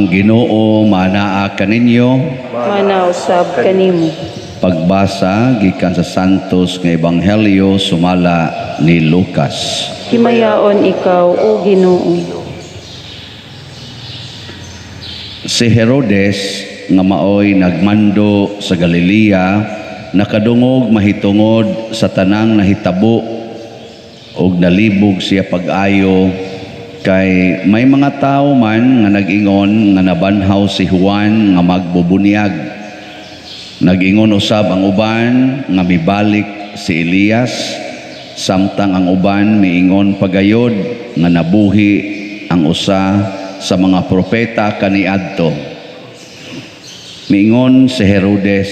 Ang Ginoo manaa kaninyo. Mana usab kanimo. Pagbasa gikan sa Santos nga Ebanghelyo sumala ni Lucas. Himayaon ikaw, o Ginoo. Si Herodes nga maoy nagmando sa Galilea nakadungog mahitungod sa tanang nahitabo ug nalibog siya pag-ayo kay may mga tawo man nga nag-ingon nga nabanhaw si Juan nga magbubunyag. Nag-ingon usab ang uban nga mibalik si Elias, samtang ang uban miingon pagayod nga nabuhi ang usa sa mga propeta kaniadto. Miingon si Herodes,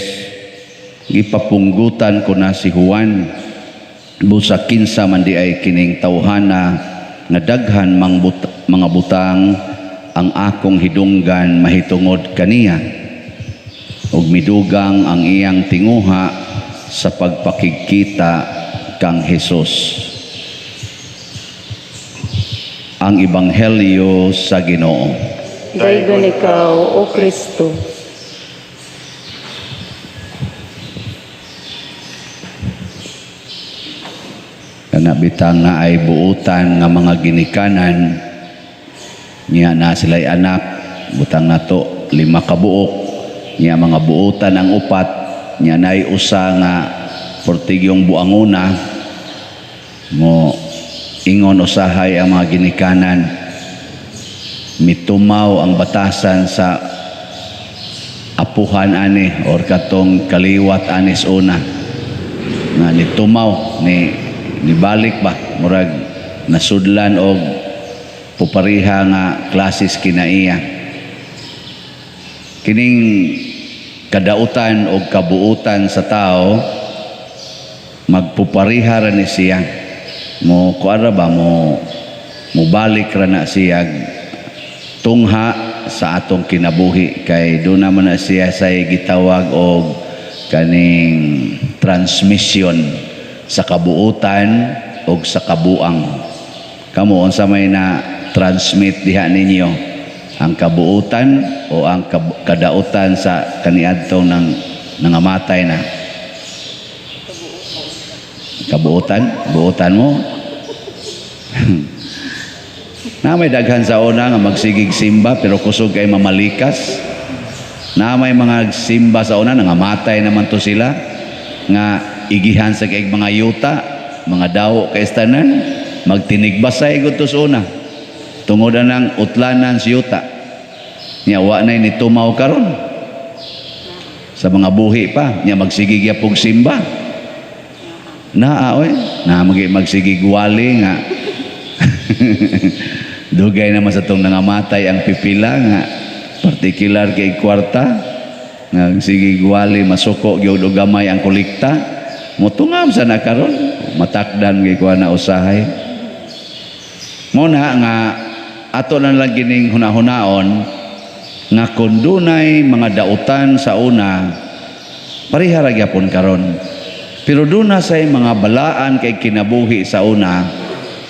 "Gipapunggutan ko na si Juan, busa kinsa man di ay kining tawhana nga daghan mga butang ang akong hidunggan mahitungod kaniya?" Ug midugang ang iyang tinguha sa pagpakigkita kang Hesus. Ang Ebanghelyo sa Ginoo. Daygon ikaw, O Kristo. Kana bitang na ay buutan nga mga ginikanan niya na sila'y anak, butang nato 5 ka buok niya, mga buutan ang upat niya, naay usa nga portigyong buanguna. Mo ingon usahay ang mga ginikanan, mitumaw ang batasan sa apuhan ani or katong kaliwat anis una nga nitumaw ni nibalik ba, murag nasudlan og pupariha nga klasis kinaiya. Kining kadautan og kabuutan sa tao, magpupariha ra ni siya, mo kuara ba, mo mobalik ra na siya tungha sa atong kinabuhi, kay doon naman na siya say gitawag og kaning transmission sa kabuutan og sa kabuang. Kamo, unsa may na transmit diha ninyo, ang kabuutan o ang kadautan sa kaniadtong nang nangamatay na? Kabuutan? Buutan mo? Na may daghan sa una nga magsigig simba pero kusog kay mamalikas. Na may mga simba sa una nangamatay naman to sila nga igihan sa kay mga yuta, mga dawo kay tanan, magtinigbasay gud to sa una. Tungod anang utlanan sa yuta. Nya wa nay nitumaw karon. Sa mga buhi pa, nya magsigig yapog simba. Naa oy, na magsigig wali nga. Dugay naman sa tong nangamatay ang pipila nga partikular kay kwarta nga sigig wali, masuko gyud og gamay ang kolekta. Mutungam sa na karon, matakdan gyud ko na usahay. Mo na nga ato na lang gining hunahunaon nga kun dunay mga dautan sa una, pareha ra gyapon karon. Pero duna say mga balaan kay kinabuhi sa una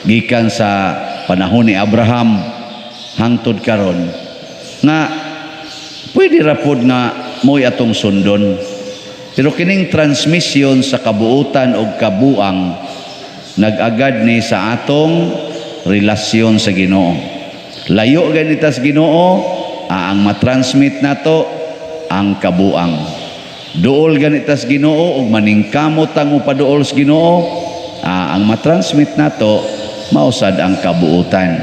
gikan sa panahon ni Abraham hangtod karon nga pwede ra pod nga mo'y atong sundon. Pero kining transmission sa kabuutan og kabuang nag-agad ni sa atong relasyon sa Ginoo. Layo ganita sa Ginoo, ang matransmit nato ang kabuang. Duol ganita sa Ginoo ug maningkamot ang upaduol sa Ginoo, ang matransmit nato mausad ang kabuutan.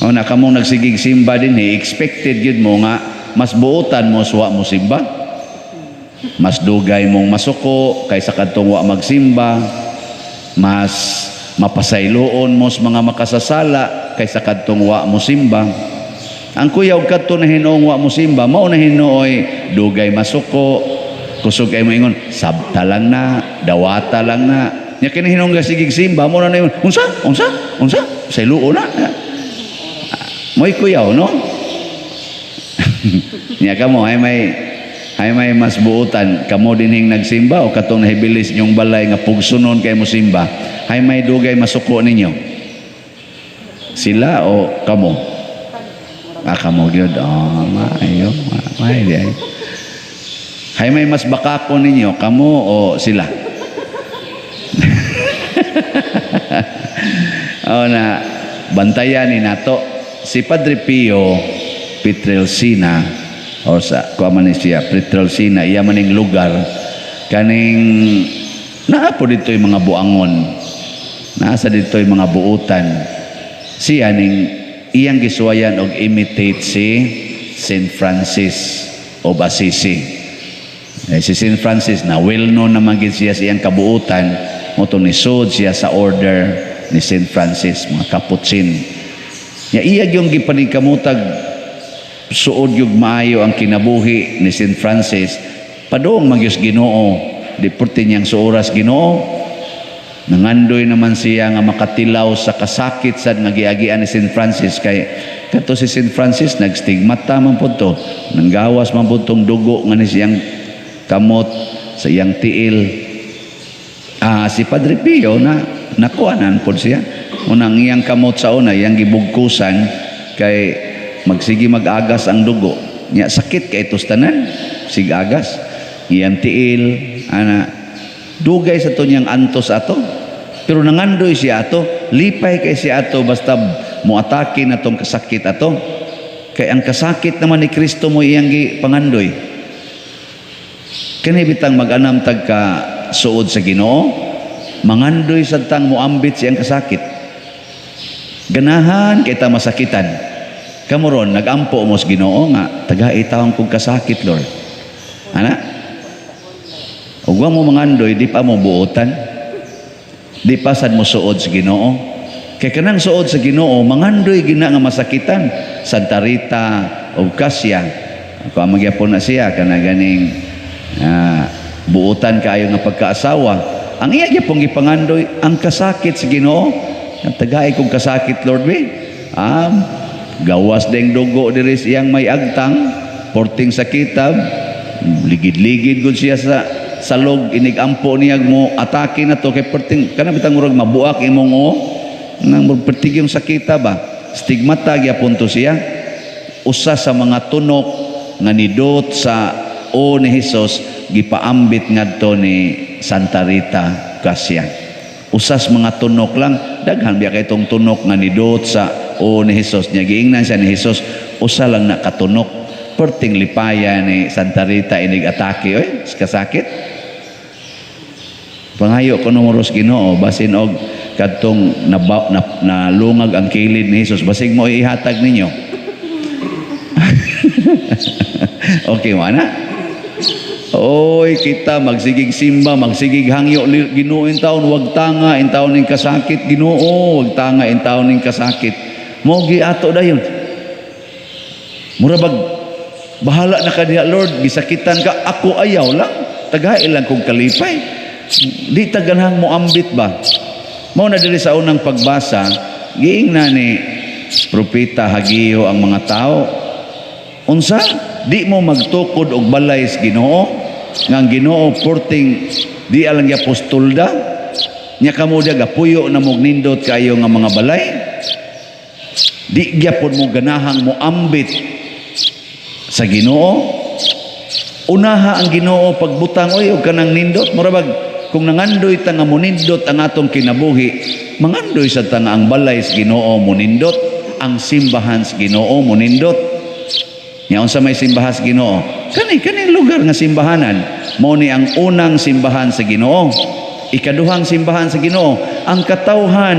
O na kamong nagsigig simba din, expected yun mo nga mas buutan mo suwa mo simba. Mas dugay mong masuko kaysa kadtong wa magsimba. Mas mapasayloon mo sa mga makasasala kaysa kadtong wa mo simba. Ang kuyaw kadto na hinuong wa mo simba, mao na hinuoy dugay masuko, kusog kay mo ingon, sabta lang na, dawata lang na. Nya kini hinuong gasigig simba, mao na ingon, unsa? Unsa? Unsa? Sayloon na. Mo'y kuyaw, no? Nya kamo ay may mas buutan kamo dinhing nagsimba o katong nahibilis inyong balay nga pugsunon kay mo simba, ay may dugay masuko ninyo, sila o kamo? Ah, kamo gyud. Oh, maayo. Maayo di ay. Hay may mas bakako ninyo, kamo o sila? O na, bantayan ni nato. Si Padre Pio Pietrelcina, o sa kuha man ni siya, Pietrelcina, iya maning lugar, kaning naa po dito yung mga buangon. Naa sa dito yung mga buutan. Siya ning iyang gisuwayan og imitate si Saint Francis of Assisi. Eh, si Saint Francis na well known naman gid siya sa iyang kabuutan, mao to nisud siya sa order ni Saint Francis, mga Capuchin. Ya iya yung gipaningkamutag suod yung maayo ang kinabuhi ni Saint Francis, padung magyos Ginoo, di purti niyang suoras Ginoo. Nangandoy naman siya nga makatilaw sa kasakit sad nga giagian ni Saint Francis, kay kato si Saint Francis nagstigmata man pud to, nanggawas man pud tong dugo nga ni siyang kamot sa iyang tiil. Ah, si Padre Pio na nakuanan pod siya. Unang iyang kamot sa una, iyang gibugkusan kay magsige mag-agas ang dugo. Nya sakit kay itos tanan, sigagas. Iyang tiil, ana, dugay sa to niyang antos ato. Pero nangandoy siya ato, lipay kay siya ato basta muatake na tong kasakit ato. Kay ang kasakit naman ni Kristo mo iyang gipangandoy. Kani bitang mag-anam tag ka suod sa Ginoo, mangandoy sad tang moambit siyang kasakit. Ganahan kay ta masakitan. Kamo ron nagampo mo sa Ginoo nga tagai tawong kog kasakit, Lord. Ana? Ug wa mo mangandoy, di pa mo buotan. Di pa sad mo suod sa Ginoo. Kay kanang suod sa Ginoo, mangandoy gina nga masakitan. Santa Rita of Cascia. Ako ang magyapon na siya kana ganing buotan kaayo nga pagkaasawa. Ang iya gyapon gipangandoy ang kasakit sa Ginoo. Ang tagay kong kasakit, Lord, be. Gawas deng dugo diri sa iyang may agtang, porting sa kitab, ligid-ligid gud siya sa salog inigampo niya mo atake na to kay perting kana bitang murag mabuak imong o nang pertig yung sakita ba, stigmata gyapon to siya. Usa sa mga tunok nga nidot sa o ni Hesus gipaambit ngadto ni Santa Rita Cascia. Usas mga tunok lang, daghan biya kay itong tunok nga nidot sa o ni Hesus niya. Giingnan siya ni Hesus, usa lang na katunok. Perting lipaya ni Santa Rita inig atake oy kasakit. Pangayo ko numeros Ginoo basin og kadtong naba, na, nalungag ang kilid ni Hesus, basig mo ihatag ninyo. Okay mo na. Oy, kita magsigig simba, magsigig hangyo Ginoo in taon, wag tanga in taon ning kasakit, Ginoo, wag tanga in taon ning kasakit. Mo gi ato dayon. Mura bag bahala na ka diha, Lord, gisakitan ka, ako ayaw lang, tagay lang kong kalipay. Di ta ganahang mo ambit ba? Mao na diri sa unang pagbasa, giingna ni Propeta Hageo ang mga tao. Unsa? Di mo magtukod og balay sa Ginoo? Nga ang Ginoo porting di alang apostolda? Nya kamo dia gapuyo na mog nindot kayo nga mga balay? Di gyapon mo ganahang mo ambit sa Ginoo? Unaha ang Ginoo pagbutang oy og kanang nindot. Mura bag kung nangandoy ta nga monindot ang atong kinabuhi, mangandoy sa ta nga ang balay sa Ginoo monindot, ang simbahan sa Ginoo monindot. Nya unsa may simbahan sa Ginoo? Kani kaning lugar nga simbahanan, mao ni ang unang simbahan sa Ginoo. Ikaduhang simbahan sa Ginoo, ang katawhan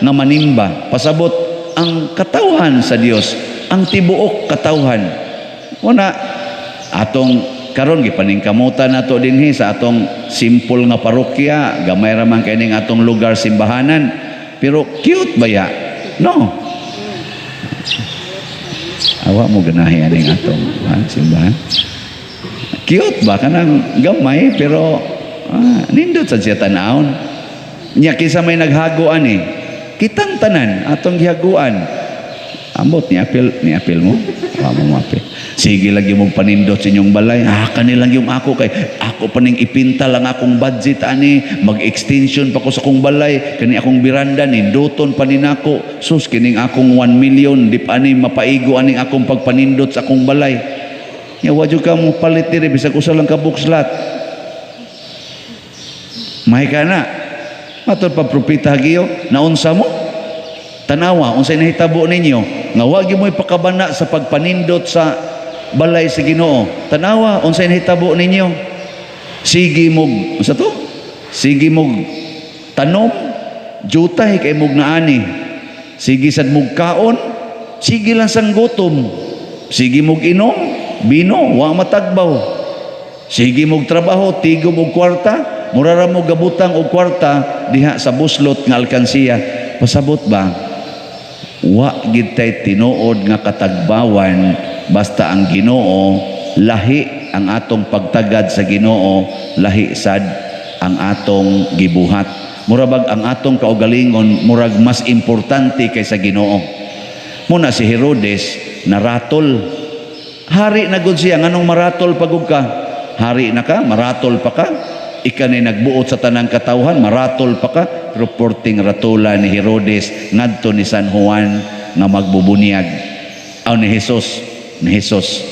nga manimba. Pasabot ang katawhan sa Dios, ang tibuok katawhan. Una atong karon gipaningkamutan nato dinhi sa atong simple nga parokya, gamay ra man kay ning atong lugar simbahanan. Pero cute ba ya? No. Awa mo ganahi aning atong simbahan. Cute ba kanang gamay pero nindot sa siya tan-awon. Nya kinsa may naghago ani? Kitang tanan atong gihaguan. Ambot ni apil, ni apil mo. Wa mo apil. Sige lagi mo panindot sa inyong balay. Ah, kanilang yung ako kay ako pa ning ipinta lang akong budget ani, mag-extension pa ko sa akong balay, kani akong biranda ninduton pa ni nako. Sus, kining akong 1 million di pa ani mapaigo aning akong pagpanindot sa akong balay. Nya wa jud ka mo palit diri bisag usa lang ka boxlat. Mahay ka na. Matod pa Propeta Hageo, naunsa mo? Tanawa, unsay nahitabo ninyo? Nga wa gyud mo ipakabana sa pagpanindot sa balay sa Ginoo. Tanawa, unsay nahitabo ninyo? Sige mog, unsa to? Sige mog tanom, jutay kay mog naani. Sige sad mog kaon, sige lang sang gutom. Sige mog inom, bino, wa matagbaw. Sige mog trabaho, tigom og kwarta, mura ra mo gabutang og kwarta diha sa buslot nga alkansiya. Pasabot ba? Wa gid tay tinuod nga katagbawan basta ang Ginoo lahi ang atong pagtagad sa Ginoo, lahi sad ang atong gibuhat. Mura bag ang atong kaugalingon murag mas importante kaysa Ginoo. Muna si Herodes naratol. Hari na gud siya, nganong maratol pagug ka? Hari na ka, maratol pa ka? Ika ni nagbuot sa tanang katawhan, maratol pa ka? Pero porting ratula ni Herodes ngadto ni San Juan nga magbubunyag. Aw, ni Jesus, ni Jesus.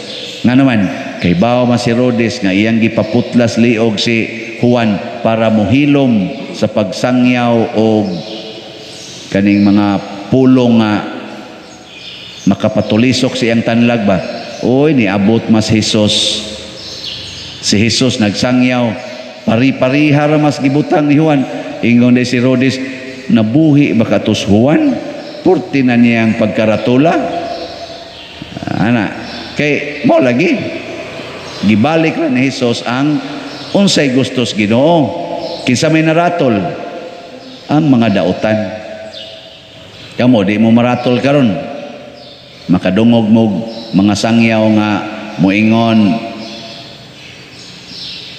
Nga naman, kay bawa man si Herodes nga iyang gipaputlas liog si Juan para mohilom sa pagsangyaw og kaning mga pulong nga makapatulisok sa iyang tanlag ba. Oy, niabot mas Jesus. Si Jesus nagsangyaw, pari-pariha ra mas gibutang ni Juan. Ingon di si Herodes, "Nabuhi ba katos Juan? Purti na niyang pagkaratula." Ana, kay mo lagi gibalik ra ni Jesus ang unsay gustos Ginoo. Kinsa may naratol? Ang mga dautan. Kamo di mo maratol karon. Makadungog mo mga sangyaw nga moingon,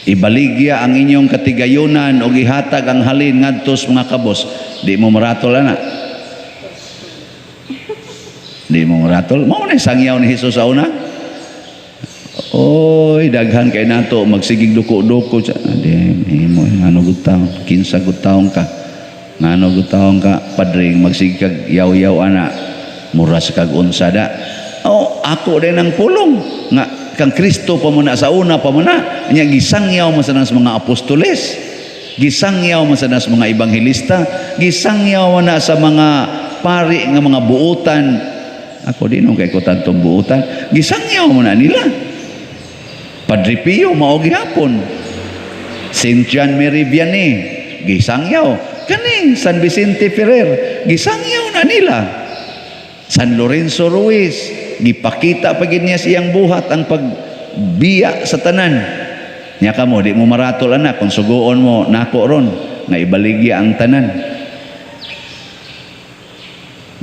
"Ibaligya ang inyong katigayunan o ihatag ang halin ngadto sa mga kabos." Di mo maratol ana. Di mo maratol. Mao na sangyaw ni Jesus sa una. Oy, daghan kay nato magsigig duko-duko. Di himo ngano gud taon, kinsa gud taon ka? Ngano gud taon ka, padring, magsigig kag yaw-yaw ana. Mura sa kag unsa da. Oh, ako din ang pulong nga kang Kristo pa mo na sa una pa mo na nya gisangyaw man sa mga apostoles, gisangyaw man sa mga ebanghelista, gisangyaw man na sa mga pari nga mga buutan. Ako din nung kay ko tantong buutan, gisangyaw mo na nila. Padre Pio mao gihapon, Saint John Mary Vianney gisangyaw, kaning San Vicente Ferrer gisangyaw na nila, San Lorenzo Ruiz gipakita pa gid niya sa iyang buhat ang pagbiya sa tanan. Nya kamo di mo maratol anak kung suguon mo nako ron nga ibaligya ang tanan.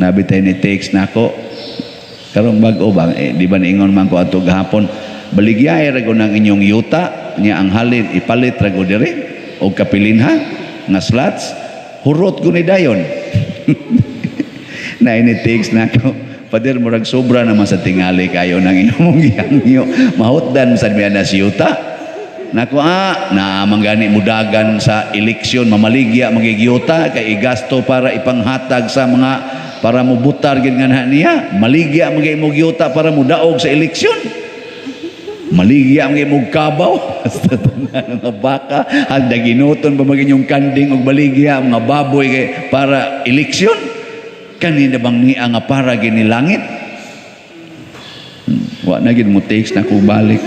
Nabi tay ni text nako karong bag-o ba eh, di ba niingon man ko adto gahapon, baligyae ra ng inyong yuta niya, ang halin ipalit ra gud diri og kapilinha nga slots, hurot ko ni dayon. Na ini text nako, "Pader, murag sobra naman sa tingali kayo ng inyong gihangyo. Mahutdan sa miya na siyuta." Nako ah, na manggani mudagan sa eleksyon, mamaligya magigyuta kay igasto para ipanghatag sa mga para mubutar gid nga na niya. Maligya magay mo gyuta para mudaog sa eleksyon. Maligya ang imong kabaw sa tanan nga baka, ang daginuton pa magin yung kanding og baligya mga baboy kay para eleksyon. Kanina bang niya nga para ginilangit? Wa na gid mo text na ko balik.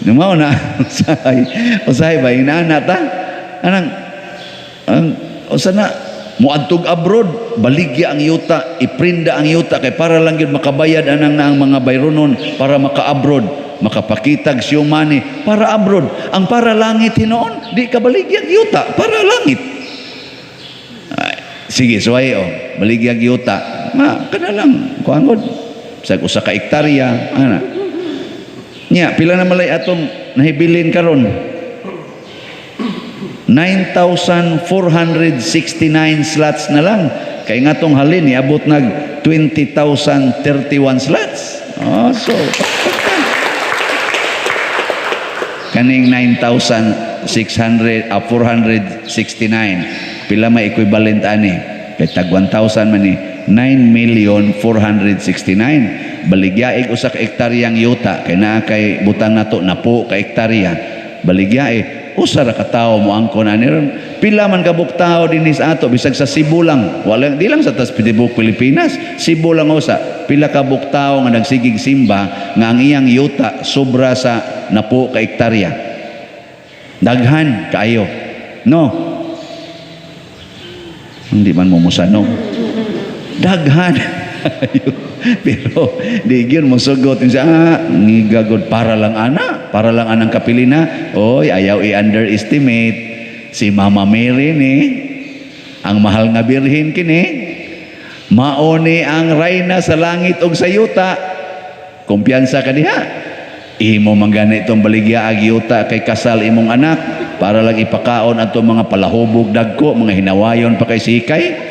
Mao na usahay. Usahay ba inana ta? Anang ang usa na moadtog abroad, baligya ang yuta, iprinda ang yuta kay para lang gyud makabayad anang na ang mga bayronon para maka-abroad, makapakitag siyo money para abroad. Ang para langit hinoon, di ka baligyag yuta, para langit. Ay, sige, suway oh, baligyag yuta. Ma, kana lang, kuan gud. Sa usa ka hektarya, ana. Nya, pila na malay atong nahibilin karon? 9,469 slots na lang. Kay nga tong halin, niabot nag 20,031 slots. Oh, so kaning 9,600 469, pila may equivalent ani? Kay tag 1,000 man ni, 9,469,000. Baligyaig usa ka hektaryang yuta, kay naa kay butang nato napo ka hektarya, baligyae usa ra ka tawo mo angkon ani ron. Pila man kabuk tawo dinhi sa ato, bisag sa Cebu lang, wala di lang sa tas tibuok Pilipinas, Cebu lang usa, pila ka buk tawo nga nagsigig simba nga ang iyang yuta sobra sa napo ka hektarya? Daghan kaayo, no? Hindi man mo musanong, daghan. Pero di gyud mo sugot siya, ah, ngigagod para lang ana, para lang anang kapilina. Oy, ayaw i-underestimate si Mama Mary ni, ang mahal nga birhen kini, mao ni ang rayna sa langit ug sa yuta. Kumpiyansa ka diha. Imo man gani itong baligya ag yuta kay kasal imong anak para lang ipakaon ato mga palahubog dagko, mga hinawayon pa kay sikay.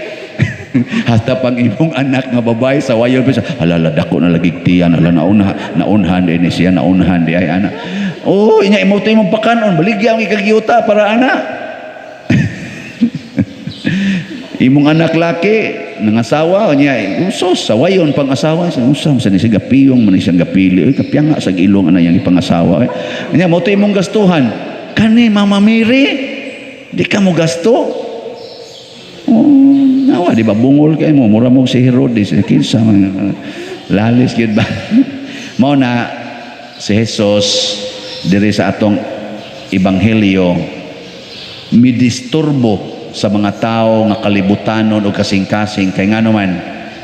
Hasta pang imong anak nga babae sa wayon pa siya, "Hala, dako na lagi tiyan, hala, naunha, naunhan din siya, naunhan di ay ana." Oh, inya imo to imong pakanon, baligya ang ikagyuta para ana. Imong anak laki nangasawa niya, usos sawayon pang asawa, unsa man sa ni siya, gapiyong man ni siyang gapili, oy, kapyanga sa ilong ana yang ipangasawa. Eh. Nya mo to imong gastuhan. Kani Mama Mary, di ka mo gasto. Oh, nawa di ba bungol kay mo, mura mo si Herodes, eh, kinsa man lalis gyud ba? Mao na si Jesus diri sa atong ebanghelyo midisturbo sa mga tao nga kalibutanon o kasing-kasing, kay ngano man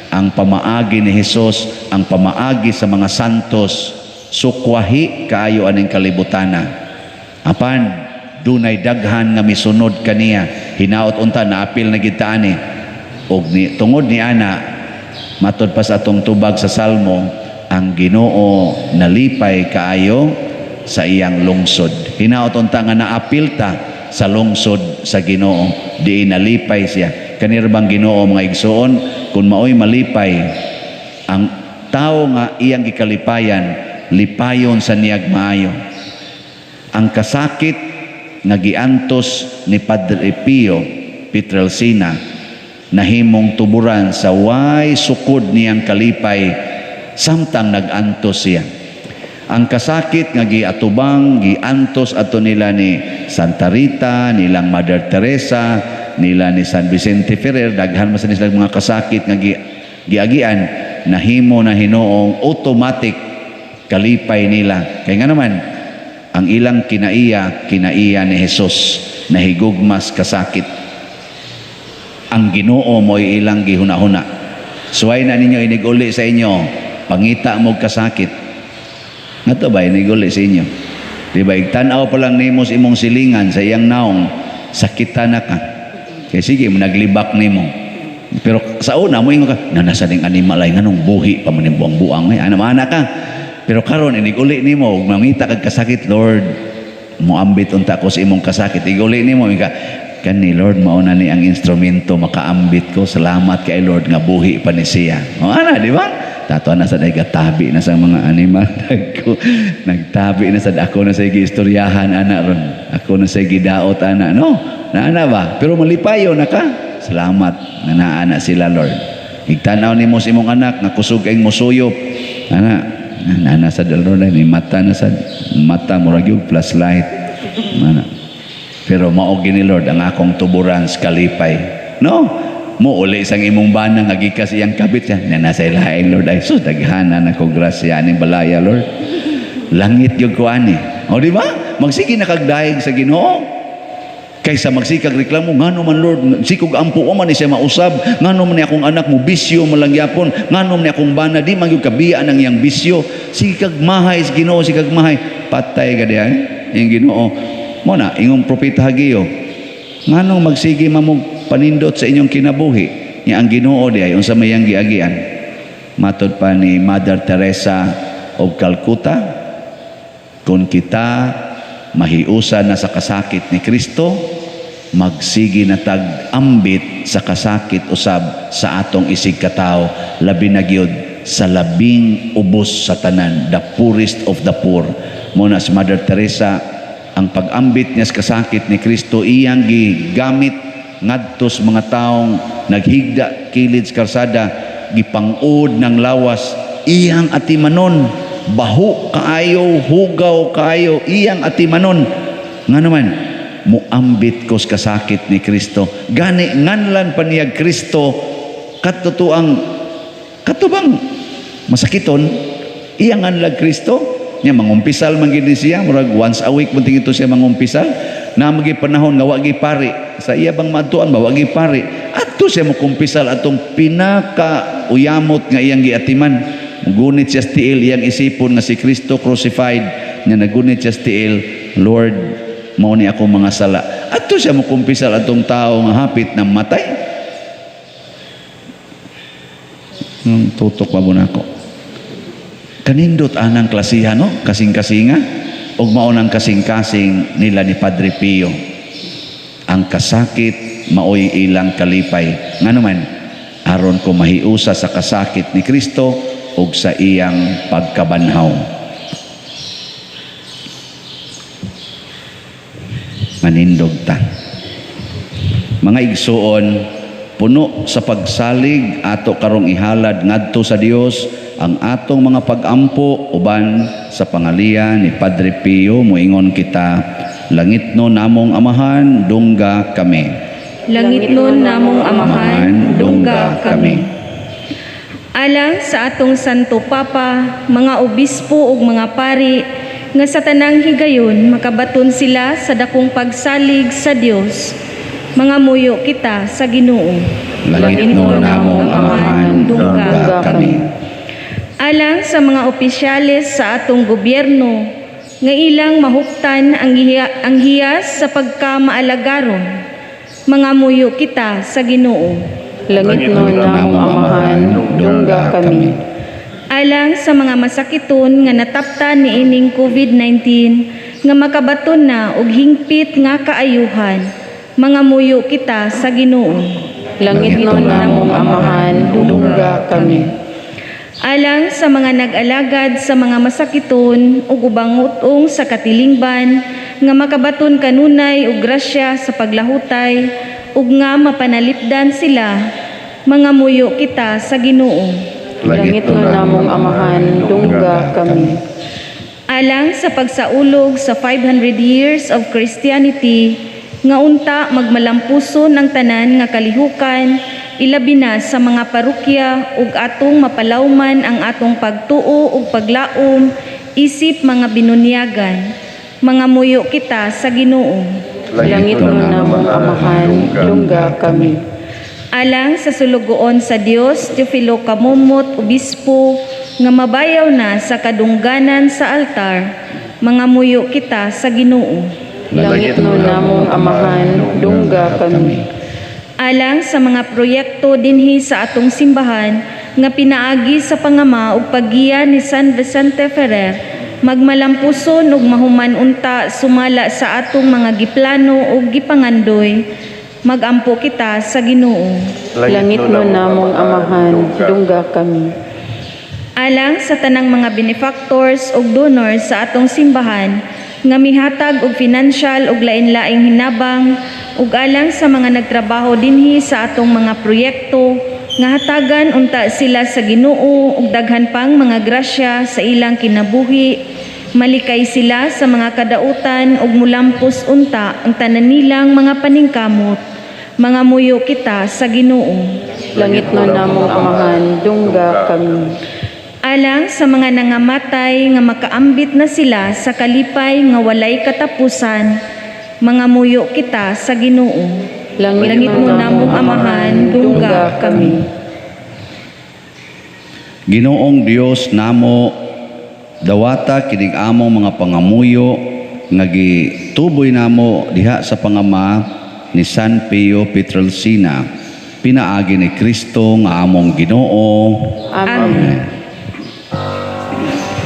ang pamaagi ni Hesus, ang pamaagi sa mga santos, sukwahi kaayo aning kalibutana. Apan dunay daghan nga misunod kaniya. Hinaot unta naapil na gid ta ani. Og ni tungod ni ana, matod pa sa atong tubag sa Salmo, ang Ginoo nalipay kaayo sa iyang lungsod. Hinaot unta nga naapil ta sa lungsod sa Ginoo, di nalipay siya. Kanira bang Ginoo, mga igsoon, kung maoy malipay ang tao nga iyang gikalipayan, lipayon sa niyag maayo. Ang kasakit nga giantos ni Padre Pio Pietrelcina nahimong tuburan sa way sukod niyang kalipay samtang nag-antos siya. Ang kasakit nga giatubang, giantos ato nila ni Santa Rita, nilang Mother Teresa, nila ni San Vicente Ferrer, daghan man sa nila mga kasakit nga giagian, nahimo na hinuong automatic kalipay nila. Kay nga naman, ang ilang kinaiya, kinaiya ni Jesus, nahigugmas kasakit. Ang Ginoo mo'y ilang gihuna-huna. Suway na ninyo iniguli sa inyo, pangita mo kasakit. Nga to ba iniguli sa inyo? Di ba, igtan-aw pa lang nimo sa imong silingan, sa iyang naong, sakita na ka. Kaya sige, naglibak nimo. Pero sa una, mo ingon ka, nanasa ning animal ay nganong buhi pa man ning buang-buang ay, ana maana ka. Pero karon iniguli nimo, ug mangita kag kasakit, "Lord, moambit unta ko sa imong kasakit." Iguli nimo ka, "Kani Lord, mao na ni ang instrumento makaambit ko. Salamat kay Lord nga buhi pa ni siya." O ana, di ba? Tato na sa tabi na sa mga animal nagko nagtabi na sad ako na sa istoryahan ana ron. Ako na sa gidaot ana, no? Naana ba? Pero malipayo na ka. Salamat na naa na sila, Lord. Igtanaw nimo sa imong anak nga kusog kay mosuyop. Ana, nana sa Lord ni mata na sa mata murag yung flashlight. Ana. Pero mao gini, Lord, ang akong tuburan sa kalipay. No? Mo uli sang imong bana nga gikas iyang kabit siya. Na nasa ilaing Lord ay sus, daghana na ko grasya ning balaya, Lord. Langit gyud ko ani. O di ba? Magsige na kag dayeg sa Ginoo. Kaysa magsikag reklamo, "Ngano man, Lord, sikog ampo o man ni siya mausab, ngano man ni akong anak mo bisyo malangyapon, ngano man ni akong bana di man gyud kabiya ang iyang bisyo." Sige kag mahay sa Ginoo, sige kag mahay, patay ka diha eh. Yung Ginoo. Mo na ingong propeta Hageo, nganong magsige mamog panindot sa inyong kinabuhi? Nya ang Ginoo di ay unsa may iyang giagian? Matod pa ni Mother Teresa of Calcutta, kung kita mahiusan na sa kasakit ni Kristo, Magsige na tag ambit sa kasakit usab sa atong isig katawo, labi na gyud sa labing ubos sa tanan, the poorest of the poor. Mao na si Mother Teresa, ang pag-ambit niya sa kasakit ni Kristo, iyang gigamit ngadto sa mga taong naghigda kilid sa kalsada, gipang-od ng lawas, iyang atimanon, baho kaayo, hugaw kaayo, iyang atimanon. Ngano man? Muambit ko sa kasakit ni Kristo. Gani nganlan pa niya Kristo kadto ang katubang masakiton, iyang nganlag Kristo nya. Mangumpisal man gid ni siya, murag once a week mo tingito siya mangumpisal na magi panahon nga wa gi pari sa iya bang maadtuan ba, wa gi pari, adto siya mokumpisal atong pinaka uyamot nga iyang giatiman. Gunit siya sa tiil, iyang isipon nga si Kristo crucified nya, nagunit siya sa tiil, "Lord, mao ni ako mga sala." Adto siya mokumpisal atong tao nga hapit na matay. Tutok pa mo nako. Kanindot anang klasihan, no? Kasing-kasinga ug mao nang kasing-kasing nila ni Padre Pio. Ang kasakit maoy ilang kalipay. Ngano man? Aron ko mahiusa sa kasakit ni Kristo ug sa iyang pagkabanhaw. Manindog ta. Mga igsuon, puno sa pagsalig ato karong ihalad ngadto sa Dios ang atong mga pag-ampo uban sa pangalian ni Padre Pio. Moingon kita, Langitno namong Amahan, dungga kami. Langitnon namong Amahan, dungga kami. Alang sa atong Santo Papa, mga obispo ug mga pari, nga sa tanang higayon makabaton sila sa dakong pagsalig sa Dios. Mangamuyo kita sa Ginoo. Langitno namong Amahan, dungga kami. Alang sa mga opisyales sa atong gobyerno, nga ilang mahuptan ang hiyas sa pagkamaalagaron. Mangamuyo kita sa Ginoo. Langitno namong Amahan, dungga kami. Alang sa mga masakiton nga nataptan niining COVID-19 nga makabaton na og hingpit nga kaayuhan, mangamuyo kita sa Ginoo. Langitno namong Amahan, dungga kami. Alang sa mga nag-alagad sa mga masakiton ug ubang utong sa katilingban nga makabaton kanunay og grasya sa paglahutay ug nga mapanalipdan sila, mangamuyo kita sa Ginoo. Langitno namong Amahan, dungga kami. Alang sa pagsaulog sa 500 years of Christianity, nga unta magmalampuson ang tanan nga kalihukan, ilabi na sa mga parokya ug atong mapalawman ang atong pagtuo ug paglaom isip mga binunyagan. Mangamuyo kita sa Ginoo. Langitno namong Amahan, dungga kami. Alang sa sulugoon sa Dios, Teofilo Camomot, Obispo, nga mabayaw na sa kadungganan sa altar, mangamuyo kita sa Ginoo. Langitno namong Amahan, dungga kami. Alang sa mga proyekto dinhi sa atong simbahan nga pinaagi sa pangama ug paggiya ni San Vicente Ferrer, magmalampuson ug mahuman unta sumala sa atong mga giplano ug gipangandoy, magampo kita sa Ginoo. Langitno namong Amahan, dungga kami. Alang sa tanang mga benefactors ug donors sa atong simbahan nga mihatag og financial ug lain-laing hinabang ug alang sa mga nagtrabaho dinhi sa atong mga proyekto nga hatagan unta sila sa Ginoo ug daghan pang mga grasya sa ilang kinabuhi, malikay sila sa mga kadautan ug mulampos unta ang tanan nilang mga paningkamot. Mangamuyo kita sa Ginoo. Langitno namong Amahan, dungga kami. Alang sa mga nangamatay nga makaambit na sila sa kalipay nga walay katapusan, mangamuyo kita sa Ginoo. Langitno namong Amahan, dungga kami. Ginoong Dios namo, dawata kining among mga pangamuyo nga gituboy namo diha sa pangama ni San Pio Pietrelcina, pinaagi ni Kristo nga among Ginoo. Amen. Amen.